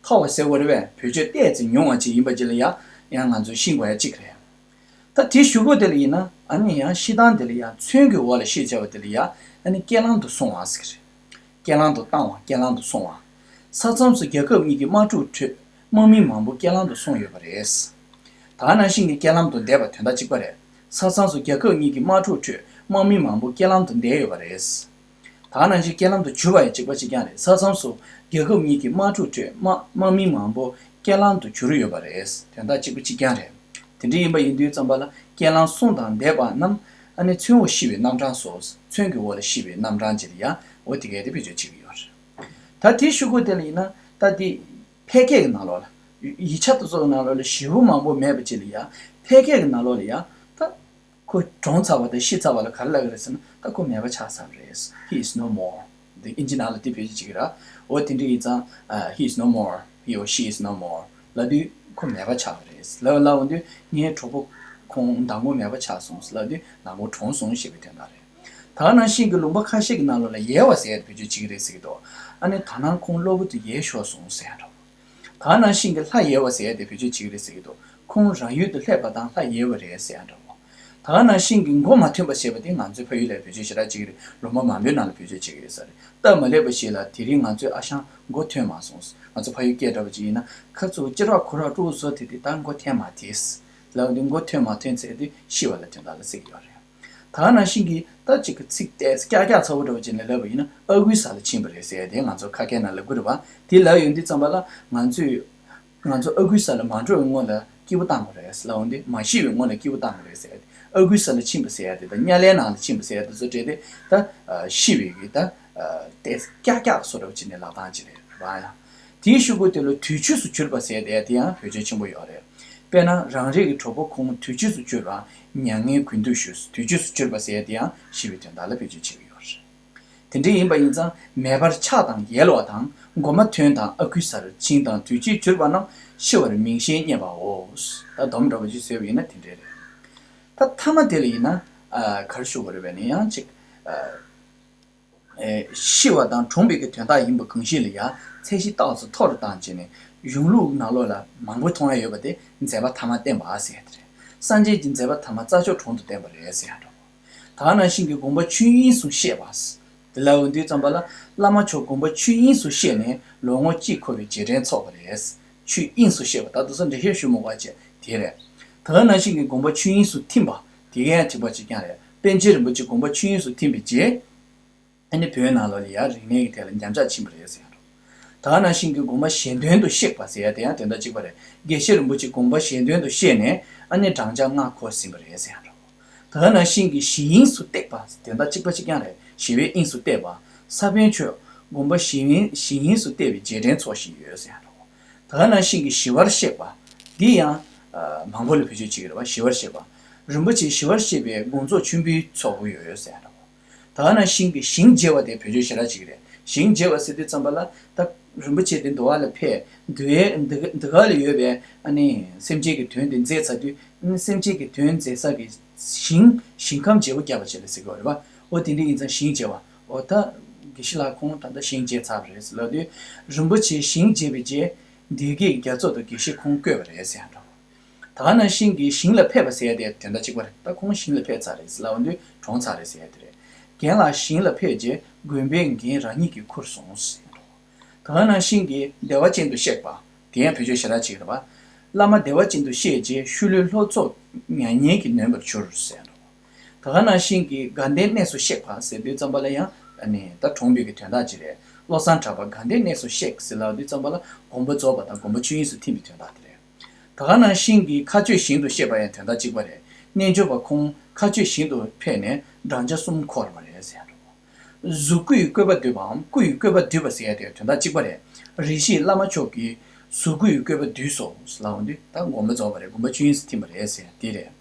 མཐོ་བ་ཟེར་དགོས་རེད་པས། བེད་སྤྱོད་ཏོག་ཙམ་ཉུང་བ་ཅིག་ཡིན་པ་ཅིག་ལ་ཡང་ཡང་ང་ཚོས་ཤེས་དགོས་ཡ་གཅིག་རེད། ད་དེའི་གཞུག་གུ་དེ་ལ་ཡིན་ན་ཨ་ནི་ཡང་ཤི་སྟངས་དེ་ལ་ཡང་མཚོན་གྱི་འོག་ལ་ཤི་བྱ་བ་དེ་ལ་ཡང་ཨ་ནི་རྐྱེན་ལམ་དུ་སོང་བ་ཟེར་གི་རེད། རྐྱེན་ལམ་དུ་བཏང་བ། རྐྱེན་ལམ་དུ་སོང་བ། ས་མཚམས་སུ་རྒྱལ་ཁབ་གཉིས་ཀྱི་དམག་འཁྲུག་ཁྲོད་དམག་མི་མང་པོ་རྐྱེན་ལམ་དུ་སོང་ཡོད་པ་རེད། ད་ག་ནང་བཞིན་གྱི་རྐྱེན་ལམ་དུ་འདས་པ་དོན་དག་གཅིག་པ་རེད། ས་མཚམས་སུ་རྒྱལ་ཁབ་གཉིས་ཀྱི་དམག་འཁྲུག་ཁྲོད་དམག་མི་མང་པོ་རྐྱེན་ལམ་དུ་འདས་ཡོད་པ་རེད། ད་ག་ནང་བཞིན་རྐྱེན་ལམ་དུ་གྱུར་པ་ཡང་གཅིག་པ་གཅིག་རྐྱང་རེད། ས་མཚམས་སུ་རྒྱལ་ཁབ་གཉིས་ཀྱི་དམག་འཁྲུག་ཁྲོད་དམག་དམག་མི་མང་པོ་རྐྱེན་ལམ་དུ་གྱུར་ཡོད་པ་རེད། དོན་དག་གཅིག་པ་གཅིག་རྐྱང་རེད། དེ་འདྲ་ཡིན་པ་ཡིན་དུས་ཙམ་པ་ལ་རྐྱེན་ལམ་སོང་དང་འདས་པ་རྣམས་ཨ་ནི་མཚོན་འོག་ཤི་བའི་རྣམ་གྲངས་སོ། མཚོན་གྱི་འོག་ལ་ཤི་བའི་རྣམ་གྲངས་ཅིག་ལ་ཡང་འོ་དེ་གས་དེ་བེད་སྤྱོད་བྱེད་ཀྱི་ཡོད་རེད། ད་དེའི་གཞུག་གུ་དེ་ལ་ཡིན་ན་ད་དེ་ཕལ་སྐད་ཀྱི་ནང་ལོགས་ལ་ཡིག་ཆ་དེ་ཚོ་གི་ནང་ལོགས་ལ་བཞེས་པོ་མང་པོ་མེད་པ་ཅིག་ལ་ཡང་ཕལ་སྐད་ཀྱི་ནང་ལོགས་ལ་ཡང་ད། ཁོ་གྲོངས་ཚར་བ་དང་ཤི་ཚར་བ་ལ་ག་རེ་ལབ་ཀྱི་རེད་ཟེར་ན། ད་ཁོ་མེད་པ་ཆགས་ཚར་བ་རེད། He is no more. འདི་ཨིན་ཇི་ནང་ལ་དེ་བེད་སྤྱོད་བྱེད་ཀྱི་ར། འོ་དེ་འདྲ་ཡིན་ཙང་། He is no more. He or she is no more. ལབ་དུས་ཁོ་མེད་པ་ཆགས་པ་རེད། ལབ་ལབ་འོང་དུས་ངའི་གྲོགས་པོ་ཁོང་མདང་དགོང་མེད་པ་ཆགས་སོང་ལབ་དུས་མདང་དགོང་གྲོངས་སོང་ཞེས་པའི་དོན་དག་རེད། ད་ག་ནང་བཞིན་གྱི་ལུང་པ་ཁ་ཤས་ཀྱི་ནང་ལོགས་ལ་ཡལ་བ་ཟེར་ཡ་དེ་བེད་སྤྱོད་བྱེད་ཀྱི་རེད་ཟེར་གྱི་འདུག་ཨ་ནི་ད་ནང་ཁོང་གློ་བུར་དུ་ཡལ་ཤོར་སོང་ཟེར་ཡ་འདྲ་བོ། ད་ག་ནང་བཞིན་གྱི་ལྷ་ཡལ་བ་ཟེར་ཡ་དེ་བེད་སྤྱོད་བྱེད་ཀྱི་རེད་ཟེར་གྱི་འདུག་ཁོང་རང་ཡུལ་དུ་སླེབས་པ་དང་ལྷ་ཡལ་བ་རེད་ཟེར་ཡ་འདྲ་བོ། ད་ག་ནང་བཞིན་གྱི་མགོ་མ་ཐོན་པ་ཞེས་པ་དེ་ང་ཚོའི་ཕ་ཡུལ་ལ་བེད་སྤྱོད་ཞེ་དྲག་བྱེད་ཀྱི་རེད། ལུང་པ་མང་པོའི་ནང་ལ་བེད་སྤྱོད་བྱེད་ཀྱི་ཡོད་ས་རེད། སྟབས་མ་ལེགས་པ་ཞིག་ལ་དེ་རིང་ང་ཚོའི་ཨ་ཞང་མགོ་ཐོན་མ་སོང་། ང་ཚོ་ཕ་ཡུལ་སྐད་འདྲ་པོ་ཅིག་ཡིན་ན་ཁ་ཚུགས་ཅི་རག་གུ་རག་དཀྲུག་བཟོ་དེ་དེ་ད་མགོ་ཐོན་མ་ཐེས་ལབ་དུས་མགོ་ཐོན་མ་ཐོན་ཚེ་དེ་ཤི་བ་ལ་དོན་དག་ལ་ཟེར་གྱི་ཡོད་རེད། ད་ག་ནང་བཞིན་གྱི་ད་ཅིག་གི་ཚིག་ཏོག་ཙམ་ཀྱག་ཀྱག་ཚ་པོ་འདྲ་པོ་ཅིག་ནས་ལབ་པ་ཡིན་ན་ཨ་ཁུའི་ས་ལ་ཕྱིན་པ་རེད་ཟེར་ཡ་དེ་ང་ཚོ་ཁ་སྐད་ནང་ལབ་ཀྱི་རེད་པ། དེ་ལབ་ཡོང་དུས་ཙམ་པ་ལ་ང་ཚོས། ང་ཚོ་ཨ་ཁུའི་ས་ལ་མ་འགྲོ་བའི་སྔོན་ལ་སྐྱིད་པོ་བཏང་དགོས་རེད་ལབ་འོང་དུས་མ་ཤི་བའི་སྔོན་ལ་སྐྱིད་པོ་བཏང་དགོས་རེད་ཟེར་ཡ་དེ། ཨ་ཁུའི་ས་ལ་ཕྱིན་པ་ཟེར་ཡ་དེ་དང་དམྱལ་བའི་ནང་ལ་ཕྱིན་པ་ཟེར་ཡ་དེ་ཚོ་སྤྲད་དེ་ད་ཤི་བའི་གི་ད་ཏོག་ཙམ་ཀྱག་ཀྱག་བཟོ་འདྲ་པོ་བྱས་ནས་ལབ་སྟངས་ཅིག་རེད་ར། ཡང་དེའི་གཞུག་གུ་དེ་ལ་དུས་ཆོས་སུ་གྱུར་པ་ཟེར་ཡ་དེ་ཡང་བེད་སྤྱོད་ཆེན་པོ་ཡོད་རེད། དཔེར་ན་རང་རེ་གི་གྲོགས་པོ་ཁོང་དུས་ཆོས་སུ་གྱུར་པ་མྱ་ངན་གུས་འདུད་ཞུས། དུས་ཆོས་སུ་གྱུར་པ་ཟེར་ཡ་དེ་ཡང་ཤི་བའི་དོན་དག་ལ་བེད་སྤྱོད་བྱེད་ཀྱི་ཡོད་རེད། དེ་འདྲ་ཡིན་པ་ཡིན་ཙང་མེད་པར་ཆགས་དང་ཡལ་བ་དང་། མགོ་མ་ཐོན་དང་ཨ་ཁུའི་སར་ཕྱིན་དང་དུས་ཕྱིས་གྱུར་པ་རྣམས་ཤི་བར་མིང་གཞན་རྙེད་པའོ། ད་སྡོམ་འདྲ་པོ་ཅིག་བཟོས་པ་ཡིན་ན་དེ་འདྲ་རེད། ད་ཐ་མ་དེ་ལ་ཡིན་ན། ཨ་ག་རེ་ཞུ་དགོས་རེད་པས་ནི་ཡང་ཅིག་ཨ་ཨེ་ཤི་བ་དང་གྲོངས་པའི་གི་དོན་དག་ཡིན་པ་གང་ཞིག་ལ་ཡང་ཚད་གཞི་ཏོག་ཙམ་མཐོ་རུ་བཏང་བྱས་ནས་གཞུང་ལུགས་ནང་ལོགས་ལ་མང་པོ་མཐོང་ཡ་ཡོད་པ་དེ་མཛད་པ་ཐ་མ་བསྟན་པ་ཟེར་ཡ་དེ་རེད། སངས་རྒྱས་ཀྱི་མཛད་པ་ཐ་མ་རྩྭ་མཆོག་གྲོང་དུ་བསྟན་པ་རེད་ཟེར་ཡ་འདྲ་པོ། ད་ག་ནང་བཞིན་གྱི་དགོངས་པ་ཆོས་དབྱིངས་སུ་གཤེགས་པ། དེ་ལ་འོང་དུས་ཙམ་པ་ལ་བླ་མ་མཆོག་དགོངས་པ་ཆོས་དབྱིངས་སུ་གཤེགས་ནས་ལོ་ངོ་གཅིག་འཁོར་བའི་རྗེས་དྲན་འཚོགས་པ་རེད། ཆོས་དབྱིངས་སུ་གཤེགས་པ་ད་དུང་སང་འགྲེལ་བཤད་ཞུ་མ་དགོས་པ་བྱས་དེ་རེད། ད་ག་ནང་བཞིན་གྱི་དགོངས་པ་ཆོས་དབྱིངས་སུ་ཐིམ་པ་དེ་ག་ཡང་གཅིག་པ་གཅིག་རྐྱང་རེད། པཎ་ཆེན་རིན་པོ་ཆེ་དགོངས་པ་ཆོས་དབྱིངས་སུ་ཐིམ་པའི་རྗེས། ཨ་ནི་བོད་ནང་ལོགས་ལ་ཡང་རིག་གནས་ཀྱི་ཐད་ལ་ཉམས་ཆག་ཕྱིན་པ་རེད་ཟེར་ཡ་འགྲོ། ད་ག་ནང་བཞིན་གྱི་དགོངས་པ་གཞན་དོན་དུ་གཤེགས་པ་ཟེར་ཡ་དེ་ཡང་དོན་དག་གཅིག་པ་རེད། དགེ་བཤེས་རིན་པོ་ཆེ་དགོངས་པ་གཞན་དོན་དུ་གཤེགས་ནས་ཨ་ནི་བགྲང་བྱ་ལྔ་འཁོར་ཟིན་པ་རེད་ཟེར་ཡ་འགྲོ། ད་ག་ནང་བཞིན་གྱི་གཞི་དབྱིངས་སུ་བཏེགས་པ་དོན་དག་གཅིག་པ་གཅིག་རྐྱང་རེད། ཞི་བའི་དབྱིངས་སུ་བཏེགས་པ། ས་བོན་མཆོག་དགོངས་པ་གཞི་དབྱིངས་གཞི་དབྱིངས་སུ་བཏེགས་པའི་རྗེས་དྲན་ཚོགས་བཞིན་ཡོད་ཟེར་ཡ་འགྲོ། ད་ག་ནང་བཞིན་གྱི་ཞི་བར་གཤེགས་པ། འདི་ཡང་ཨ་མང་པོ་ལ་བེད་སྤྱོད་བྱེད་ཀྱི་རེད་བ། ཞི་བར་གཤེགས་པ། རིན་པོ་ཆེ་ཞི་བར་གཤེགས་པའི་དགོངས་རྫོགས་མཆོད་འབུལ་ཚོགས་ཡོད་ཟེར་ཡ་འདྲ་བོ། ད་ག་ནང་བཞིན་གྱི་ཞིང་རྒྱས་པ་དེ་བེད་སྤྱོད་ཞེ་དྲག་བྱེད་ཀྱི་རེད། ཞིང་རྒྱས་པ་ཟེར་དུས་ཙམ་པ་ལ་ད་རིན་པོ་ཆེ་དེ་འདུལ་བ་ལ་ཕེབས་འདུལ་བའི་འདི་འདི་ག་ལ་ཡོད་པའི་ཨ་ནི་སེམས་ཅན་གྱི་དོན་དེ་མཛད་ཚར་དུས་ཨ་ནི་སེམས་ཅན་གྱི་དོན་མཛད་ས་གི་ཞིང་ཞིང་ཁམས་བརྗེ་པོ་བརྒྱབ་པ་བྱེད་ལ་ཟེར་གྱི་ཡོད་རེད་བ། འོ་དེ་འདྲ་ཡིན་ཙང་ཞིང་རྒྱས་པ། འོ་ད་དགེ་བཤེས་ལགས་ཁོང་ད་ལྟ་ཞིང་རྒྱས་ཚར་བ་རེད་ལབ་དུས་རིན་པོ་ཆེ་ཞིང་རྒྱས་པའི་རྗེས་བདེ་དགེ་རྒྱ་མཚོ་དང་དགེ་བཤེས་ཁོང་བཀོད་པ་རེད་ཟེར་ཡ་འདྲ་བོ། ད་ག་ནང་བཞིན་གྱི་ཞིང་ལ་ཕེབས་པ་ཟེར་ཡ་དེ་དོན་དག་གཅིག་པ་རེད། ད་ཁོང་ཞིང་ལ་ཕེབས་ཚར་རེད་ལབ་འོང་དུས་གྲོངས་ཚར་རེད་ཟེར་ཡ་དེ་རེད། རྒན་ལགས་ཞིང་ལ་ཕེབས་རྗེས་དགོན་པའི་འགན་རང་ཉིད་ཀྱིས་འཁུར་སོང་ཟེར་ཡ་འདྲ་བོ། ད་ག་ནང་བཞིན་གྱི་བདེ་བ་ཅན་དུ་གཤེགས་པ། དེ་ཡང་བེད་སྤྱོད་ཞེ་དྲག་ཅིག་རེད་པ། བླ་མ་བདེ་བ་ཅན་དུ་གཤེགས་རྗེས་ཤུལ་ལུས་ལྷོ་ཕྱོགས་མྱ་ངན་གྱིས་ནོན་པར་གྱུར་ཟེར་ཡ་འདྲ་བོ། ད་ག་ནང་བཞིན་གྱི་དགའ་ལྡན་གནས་སུ་གཤེགས་པ་ཟེར་དུས་ཙམ་པ་ལ་ཡང་ཨ་ནི་ད་གྲོངས་པའི་གི་དོན་དག་ཅིག་རེད། བློ་བཟང་གྲགས་པ་དགའ་ལྡན་གནས་སུ་གཤེགས་ཟེར་ལབ་དུས་ཙམ་པ་ལ་དགོངས་པ་རྫོགས་པ་དང་དགོངས་པ་ཆོས་དབྱིངས་སུ་ཐིམ་པའི་དོན་དག་དེ་རེད། ད་ག་ནང་བཞིན་གྱི་མཁའ་སྤྱོད་ཞིང་དུ་གཤེགས་པ་ཡང་དོན་དག་གཅིག་པ་རེད། རྣལ་འབྱོར་པ་ཁོང་མཁའ་སྤྱོད་ཞིང་དུ་ཕེབས་ནས་བགྲང་བྱ་གསུམ་འཁོར་བ་རེད་ཟེར་ཡ་འདྲ་བོ། གཟུགས་སྐུའི་བཀོད་པ་བསྡུས་པའམ་སྐུ་ཡི་བཀོད་པ་བསྡུས་པ་ཟེར་ཡ་དེ་དོན་དག་གཅིག་པ་རེད། རིགས་བཞིའི་བླ་མ་མཆོག་གིས་གཟུགས་སྐུ་ཡི་བཀོད་པ་བསྡུས་སོ་ལབ་འོང་དུས་ད་དགོངས་པ་རྫོགས་པ་རེད། དགོངས་པ་ཆོས་དབྱིངས་སུ་ཐིམ་པ་རེད་ཟེར་ཡ་དེ་རེད།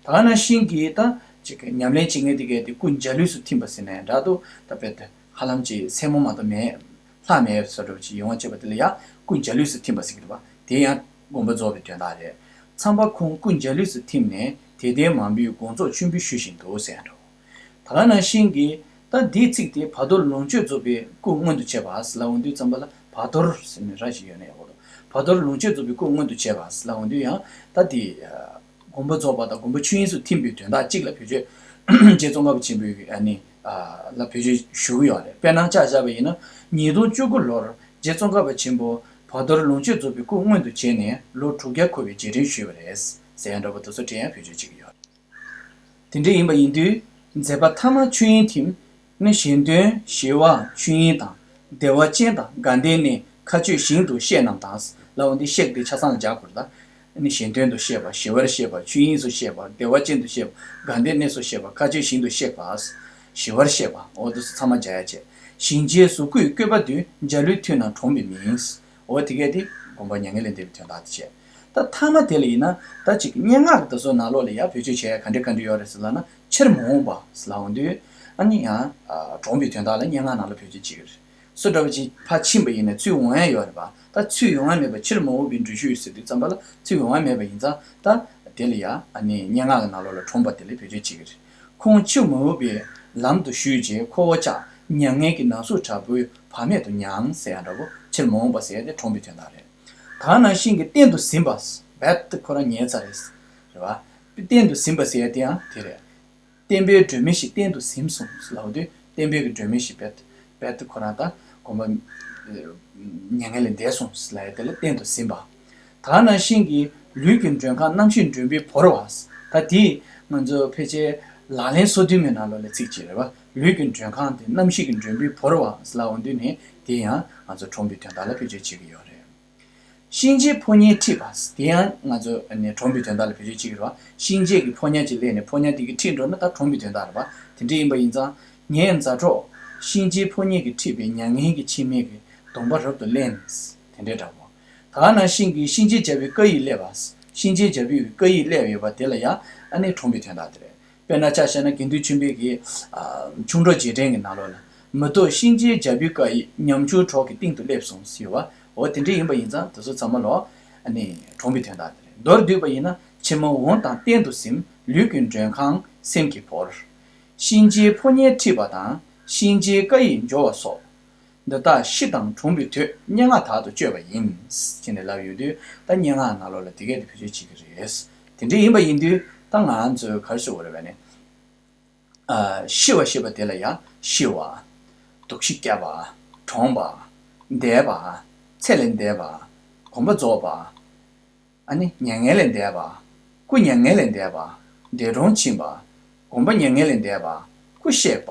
ད་ག་ནང་བཞིན་གྱི་ད་ཅིག་ཉམས་ལེན་བྱེད་མཁན་དེ་གས་དེ་སྐུ་འཇའ་ལུས་སུ་ཐིམ་པ་ཟེར་ནས་འདྲ་འདུག་ད་དཔེ་དེ་ཧ་ལམ་ཅིག་སེན་མོ་མ་གཏོགས་མེད། ལྷག་མེད་བཟོ་འདྲ་ཅིག་ཡོང་བ་བྱེད་པ་དེ་ལ་ཡང་སྐུ་འཇའ་ལུས་སུ་ཐིམ་པ་ཟེར་གྱི་རེད་པ། དེ་ཡང་དགོངས་པ་རྫོགས་པའི་དོན་དག་རེད། ཚངས་པ་ཁོང་སྐུ་འཇའ་ལུས་སུ་ཐིམ་ནས་དད་ལྡན་མང་པོས་དགོངས་རྫོགས་མཆོད་འབུལ་ཞུ་བཞིན་འདུག་ཟེར་ཡ་འདྲ་བོ། ད་ག་ནང་བཞིན་གྱི་ད་འདིའི་ཚིག་དེ་བར་དོར་ལོངས་སྤྱོད་རྫོགས་པའི་སྐུ་མངོན་དུ་བྱས་པ་ཟེར་ལབ་འོང་དུས་ཙམ་པ་ལ་བར་དོར་ཟེར་ནས་ར་ཞིག་ཡོད་ནས་ཡོད་དོ། བར་དོར་ལོངས་སྤྱོད་རྫོགས་པའི་སྐུ་མངོན་དུ་བྱས་པ་ཟེར་ལབ་འོང་དུས་ཡང་ད་དེ་དགོངས་པ་རྫོགས་པ་དང་དགོངས་པ་ཆོས་དབྱིངས་སུ་ཐིམ་པའི་དོན་དག་གཅིག་ལ་བེད་སྤྱོད་རྗེ་ཙོང་ཁ་པ་ཆེན་པོའི་ཨ་ནི་ལ་བེད་སྤྱོད་ཞུ་གི་ཡོད་རེད། དཔེར་ན་ཆ་བཞག་པ་ཡིན་ན་ཉིས་སྟོང་བཅུ་དགུ་ལོར་རྗེ་ཙོང་ཁ་པ་ཆེན་པོ་བར་དོར་ལོངས་སྤྱོད་རྫོགས་པའི་སྐུ་མངོན་དུ་བྱས་ནས་ལོ་དྲུག་བརྒྱ་འཁོར་བའི་རྗེས་དྲན་ཞུས་པ་རེད་ཟེར་ཡ་འདྲ་པོ་དེ་ཚོ་དྲན་ཡ་བེད་སྤྱོད་བྱེད་ཀྱི་ཡོད་རེད། དེ་འདྲ་ཡིན་པ་ཡིན་དུས་མཛད་པ་ཐ་མ་ཆོས་དབྱིངས་ཐིམ། ནི་གཞན་དོན་ཞི་བ་ཆོས་དབྱིངས་དང་བདེ་བ་ཅན་དང་དགའ་ལྡན་ནི་མཁའ་སྤྱོད་ཞིང་དུ་གཤེགས་རྣམས་དང་ལ་འོ་འདི་གཤེགས་དེ་ཆ་ཚང་ལ་སྦྱར་དགོས་རེད་ད། ནི་གཞན་དོན་དུ་གཤེགས་པ་ཞི་བར་གཤེགས་པ་ཆོས་དབྱིངས་སུ་གཤེགས་པ་བདེ་བ་ཅན་དུ་གཤེགས་པ་དགའ་ལྡན་གནས་སུ་གཤེགས་པ་མཁའ་སྤྱོད་ཞིང་དུ་གཤེགས་པ། ཞི་བར་གཤེགས་པ་འོ་འདི་ཚོ་ཚང་མ་སྦྱར་ཡ་བྱས། ཞིང་རྗེའི་གཟུགས་སྐུའི་བཀོད་པ་བསྡུས་འཇའ་ལུས་ཐིམ་ན་གྲོངས་པའི་མིང་། འོ་དེ་གས་དེ་དགོངས་པ་མྱ་ངན་ལས་འདས་པའི་དོན་དག་དེ་བྱས། ད་ཐ་མ་དེ་ལ་ཡིན་ན་ད་ཅིག་སྙན་ངག་གི་དེ་ཚོ་ནང་ལོགས་ལ་ཡ་བེད་སྤྱོད་བྱེད་ཡ་ག་འདྲ་ག་འདྲ་ཡོད་རེད་ཟེར་ལབ་ན་ཕྱིར་མ་འོངས་པ་ཟེར་ལབ་འོང་དུས་ཨ་ནི་ཡང་གྲོངས་པའི་དོན་དག་ལ་སྙན་ངག་ནང་ལ་བེད་སྤྱོད་བྱེད་ཀྱི་རེད། སུ་འདྲ་བ་ཅིག་ཕར་ཕྱིན་པ་ཡིན་ན་ཚུར་འོང་ཡ་ཡོད་རེད་པ། ད་ཚུར་ཡོང་ཡ་མེད་པ་ཕྱིར་མ་འོངས་པའི་འགྲུལ་བཞུད་ཟེར་དུས་ཙམ་པ་ལ་ཚུར་ཡོང་ཡ་མེད་པ་ཡིན་ཙང་ད་དེ་ལ་ཡ་ཨ་ནི་སྙན་ངག་གི་ནང་ལོགས་ལ་གྲོངས་པ་དེ་ལ་བེད་སྤྱོད་བྱེད་ཀྱི་རེད། ཁོང་ཕྱིར་མ་འོངས་པའི་ལམ་དུ་བཞུད་རྗེས་ཁོ་བོ་ཅག་མྱ་ངན་གྱི་ན་ཟུག་དྲག་པོས་བར་མེད་དུ་མྱངས་ཟེར་ཡ་འདྲ་པོ་ཕྱིར་མ་འོངས་པ་ཟེར་ཡ་དེ་གྲོངས་པའི་དོན་དག་རེད། ད་ནང་བཞིན་གྱི་གཏན་དུ་ཟིན་པ། རྦད་དེ་ཁོ་རང་ཉལ་ཚར་རེད། རེད་བ། གཏན་དུ་ཟིན་པ་ཟེར་ཡ་དེ་ཡང་དེ་རེད། བསྟན་པའི་སྒྲོན་མེ་ཞིག་གཏན་དུ་ཟིན་སོང་ལབ་དུས་བསྟན་པའི་གི་སྒྲོན་མེ་ཞིག་རྦད་རྦད་དེ་ཁོ་རང་ད་གོམ་པ་མྱ་ངན་ལས་འདས་སོང་ལབ་ཡ་དེ་ལ་གཏན་དུ་ཟིན་པ། ད་ནང་བཞིན་གྱི་ལུས་ཀྱི་མགྲོན་ཁང་རྣམ་ཤེས་མགྲོན་པོས་བོར་བ། ད་དེ་ང་ཚོ་ཕལ་ཆེར་ལག་ལེན་སོ་བདུན་མའི་ནང་ལོགས་ལ་ཚིག་ཅིག་རེད་བ། ལུས་ཀྱི་མགྲོན་ཁང་དེ་རྣམ་ཤེས་ཀྱི་མགྲོན་པོས་བོར་བ་ལབ་འོང་དུས་ནི་དེ་ཡང་ང་ཚོ་གྲོངས་པའི་དོན་དག་ལ་བེད་སྤྱོད་བྱེད་ཀྱི་ཡོད་རེད། གཤིན་རྗེའི་ཕོ་ཉས་ཁྲིད་པ། དེ་ཡང་ང་ཚོ་ནི་གྲོངས་པའི་དོན་དག་ལ་བེད་སྤྱོད་བྱེད་ཀྱི་རེད་བ། གཤིན་རྗེ་གི་ཕོ་ཉ་ཅིག་སླེབས་ནས་ཕོ་ཉ་དེ་གིས་ཁྲིད་འགྲོ་ན་ད་གྲོངས་པའི་དོན་དག་རེད་བ། དེ་འདྲ་ཡིན་པ་ཡིན་ཙང་ངའི་མཛའ་གྲོགས་གཤིན་རྗེའི་ཕོ་ཉས་ཀྱིས་ཁྲིད་པའི་མྱ་ངན་གྱི་ཕྱེ་མའི་གི་གདོང་པ་རབ་ཏུ་བརླན། དེ་འདྲའི་འདྲ་བོ། ད་ནང་བཞིན་གྱི་གཤིན་རྗེ་རྒྱལ་པོའི་བཀའ་ཡིག་སླེབས་པ། གཤིན་རྗེ་རྒྱལ་པོའི་བཀའ་ཡིག་སླེབས་ཡོད་པ་དེ་ལ་ཡང་ཨ་ནི་གྲོངས་པའི་དོན་དག་དེ་རེད། དཔེར་ན་ཆ་བཞག་ན་དགེ་འདུན་ཆོས་འཕེལ་གྱི་ཨ་ཆུང་འགྲོ་རྗེས་དྲན་གྱི་ནང་ལོགས་ལ། མི་ལྡོག་གཤིན་རྗེ་རྒྱལ་པོའི་བཀའ་ཡིག་ཉམ་ཆུང་གྲོགས་ཀྱི་སྟེང་དུ་སླེབས་སོང་ཟེར་བ། འོ་དེ་འདྲ་ཡིན་པ་ཡིན་ཙང་དེ་ཚོ་ཚང་མ་ལོ་ཨ་ནི་གྲོངས་པའི་དོན་དག་དེ་རེད། མདོར་བསྡུས་པ་ཡིན་ན་ཕྱིར་མ་འོངས་དང་གཏན་དུ་ཟིན་ལུས་ཀྱི་མགྲོན་ཁང་སེམས་ཀྱིས་བོར། གཤིན་རྗེའི་ཕོ་ཉས་ཁྲིད་པ་དང་གཤིན་རྗེའི་བཀའ་ཡིག་འབྱོར་བ་སོགས། འདི་དག་ཤི་དང་གྲོངས་པའི་དུས་སྙན་ངག་དག་ཏུ་སྤྱོད་པ་ཡིན། ཅེས་ནས་ལབ་ཡོད་དུས་ད་སྙན་ངག་ནང་ལོགས་ལ་དེ་གས་དེ་བེད་སྤྱོད་བྱེད་ཀྱི་རེད། དེ་འདྲ་ཡིན་པ་ཡིན་དུས་ད་ང་ཚོས་ག་རེ་ཟེར་དགོས་རེད་པས་ནི། ཨ་ཤི་བ་ཞེས་པ་དེ་ལ་ཡང་ཤི་བ། སྡུག་ཤི་བརྒྱབ་པ། གྲོངས་པ། འདས་པ། ཚེ་ལས་འདས་པ། གོམས་པ་རྫོགས་པ། ཨ་ནི་མྱ་ངན་ལས་འདས་པ། སྐུ་མྱ་ངན་ལས་འདས་པ། འདས་གྲོངས་ཕྱིན་པ། གོམས་པ་མྱ་ངན་ལས་འདས་པ། སྐུ་གཤེགས་པ།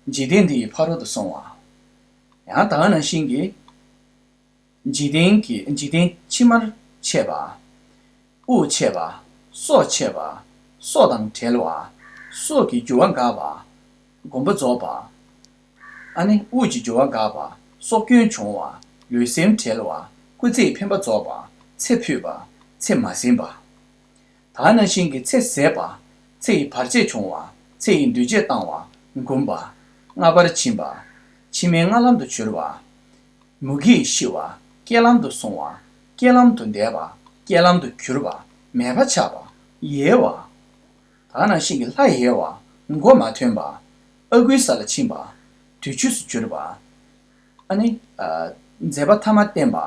འཇིག་རྟེན་འདི་ཡི་ཕ་རོལ་ཏུ་སོང་བ། ཡང་ད་ག་ནང་བཞིན་གྱི། འཇིག་རྟེན་གྱི་འཇིག་རྟེན་ཕྱི་མར་ཆད་པ། དབུགས་ཆད་པ། སྲོག་ཆད་པ། སྲོག་དང་བྲལ་བ། སྲོག་གི་རྒྱུ་བ་འགགས་པ། གོམས་པ་རྫོགས་པ། ཨ་ནི་དབུགས་ཀྱི་རྒྱུ་བ་འགགས་པ། སྲོག་སྐྱོན་བྱུང་བ། ལུས་སེམས་བྲལ་བ། སྐུལ་ཚིག་འཕེན་པ་རྫོགས་པ། ཚེ་འཕོས་པ། ཚེ་མ་ཟིན་པ། ད་ག་ནང་བཞིན་གྱི་ཚེ་ཟད་པ། ཚེ་ཡི་བར་ཆད་བྱུང་བ། ཚེ་ཡི་འདུས་བྱས་བཏང་བ། འགུམ་པ། སྔ་པར་ཕྱིན་པ། ཕྱི་མའི་སྔ་ལམ་དུ་གྱུར་པ། མུ་གེས་ཤི་བ། བསྐྱེད་ལམ་དུ་སོང་བ། བསྐྱེད་ལམ་དུ་འདས་པ། བསྐྱེད་ལམ་དུ་གྱུར་པ། མེད་པ་ཆགས་པ། ཡལ་བ། ད་ག་ནང་བཞིན་གྱི་ལྷ་ཡལ་བ། མགོ་མ་ཐོན་པ། ཨ་ཁུའི་ས་ལ་ཕྱིན་པ། དུས་ཆོས་སུ་གྱུར་པ། ཨ་ནི། ཨ། མཛད་པ་ཐ་མ་བསྟན་པ།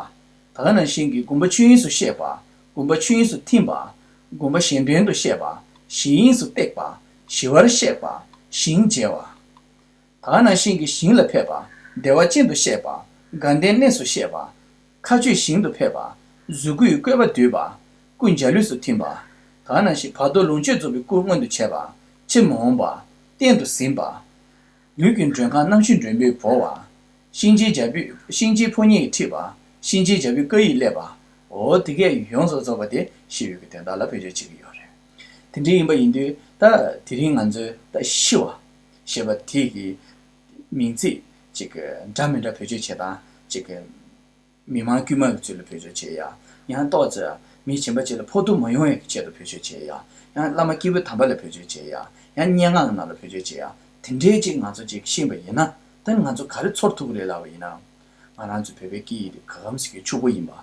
ད་ག་ནང་བཞིན་གྱི་དགོངས་པ་ཆོས་དབྱིངས་སུ་གཤེགས་པ། དགོངས་པ་ཆོས་དབྱིངས་སུ་ཐིམ་པ། དགོངས་པ་གཞན་དོན་དུ་གཤེགས་པ། གཞན་དབྱིངས་སུ་བཏེགས་པ། ཞི་བར་གཤེགས་པ། ཞིང་བརྗེ་བ། ད་ག་ནང་བཞིན་གྱི་ཞིང་ལ་ཕེབས་པ། བདེ་བ་ཅན་དུ་གཤེགས་པ། དགའ་ལྡན་གནས་སུ་གཤེགས་པ། མཁའ་སྤྱོད་ཞིང་དུ་ཕེབས་པ། གཟུགས་སྐུའི་བཀོད་པ་བསྡུས་པ། སྐུ་འཇའ་ལུས་སུ་ཐིམ་པ། ད་ག་ནང་བཞིན་བར་དོ་ལོངས་སྤྱོད་རྫོགས་པའི་སྐུ་མངོན་དུ་བྱས་པ། ཕྱིར་མ་འོངས་པ། གཏན་དུ་ཟིན་པ། ལུས་ཀྱི་མགྲོན་ཁང་རྣམ་བཞི་མགྲོན་པོས་བོར་བ། གཤིན་རྗེའི་རྒྱལ་པོས་གཤིན་རྗེའི་ཕོ་ཉས་ཁྲིད་པ། གཤིན་རྗེའི་རྒྱལ་པོའི་བཀའ་ཡིས་བསླད་པ། འོ་དེ་གས་ཡོངས་སུ་རྫོགས་པ་དེ་ཤི་བའི་གི་དོན་དག་ལ་བེད་སྤྱོད་བྱེད་ཀྱི་ཡོད་རེད། དེ་འདྲ་ཡིན་པ་ཡིན་དུས་ད་དེ་རིང་ང་ཚོས་ད་ཤི་བ་ཞེས་པ་དེ་གི་མིང་ཚིག་ཅིག་གི་འདྲ་མི་འདྲ་བེད་སྤྱོད་བྱེད་སྟངས་ཅིག་གི་མི་མང་དཀྱུས་མ་གི་ཚུལ་ལ་བེད་སྤྱོད་བྱེད་ཡ། ཡང་ཏོག་ཙམ་མི་གཞན་པ་ཅིག་ལ་ཕོག་ཐུག་མ་ཡོང་ཡ་གི་ཆེད་དུ་བེད་སྤྱོད་བྱེད་ཡ། ཡང་བླ་མ་སྐྱེས་བུ་དམ་པ་ལ་བེད་སྤྱོད་བྱེད་ཡ། ཡང་སྙན་ངག་གི་ནང་ལ་བེད་སྤྱོད་བྱེད་ཡ། དེ་འདྲའི་ཅིག་ང་ཚོ་ཅིག་ཤེས་པ་ཡིན་ན། ད་ང་ཚོ་ག་རེ་ཚོར་ཐུབ་ཀྱི་རེད་ལབ་པ་ཡིན་ན། ང་རང་ཚོ་བོད་པའི་སྐད་ཡིག་དེ་ག་གམ་ཞིག་གི་ཕྱུག་པོ་ཡིན་པ།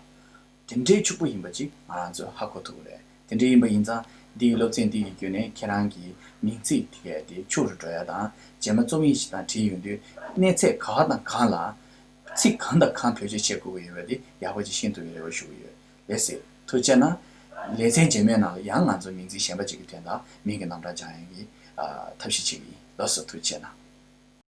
དེ་འདྲའི་ཕྱུག་པོ་ཡིན་པ་ཅིག་ང་རང་ཚོས་ཧ་གོ་ཐུབ་ཀྱི་རེད། དེ་འདྲ་ཡིན་པ་ཡིན་ཙང་འདིའི་སློབ་ཚན་འདི་ཡི་བརྒྱུད་ནས་ཁྱེད་རང་གི་མིང་ཚིག་དེ་གས་དེ་ཕྱུག་རུ་འགྲོ་ཡ་དང་། རྗེས་མ་རྩོམ་ཡིག་ཅིག་དང་བྲིས་ཡོང་དུས་གནས་ཚད་ག་བ་དང་གང་ལ། ཚིག་གང་དང་གང་བེད་སྤྱོད་བྱེད་དགོས་ཀྱི་ཡོད་པ་དེ་ཡག་པོ་ཅིག་ཤེས་ཐུབ་ཡོད་རེ་བ་ཞུ་གི་ཡོད། ལགས་སེ། ཐུགས་རྗེ་གནང་། ལེ་ཚན་རྗེས་མའི་ནང་ལ་ཡང་ང་ཚོ་མིང་ཚིག་གཞན་པ་ཅིག་གི་དོན་དག་མིང་གི་རྣམ་གྲངས་སྦྱང་ཡག་གི་ཨ་ཐབས་ཤེས་བྱེད་ཀྱི་ཡིན། ལགས་སོ། ཐུགས་རྗེ་གནང་།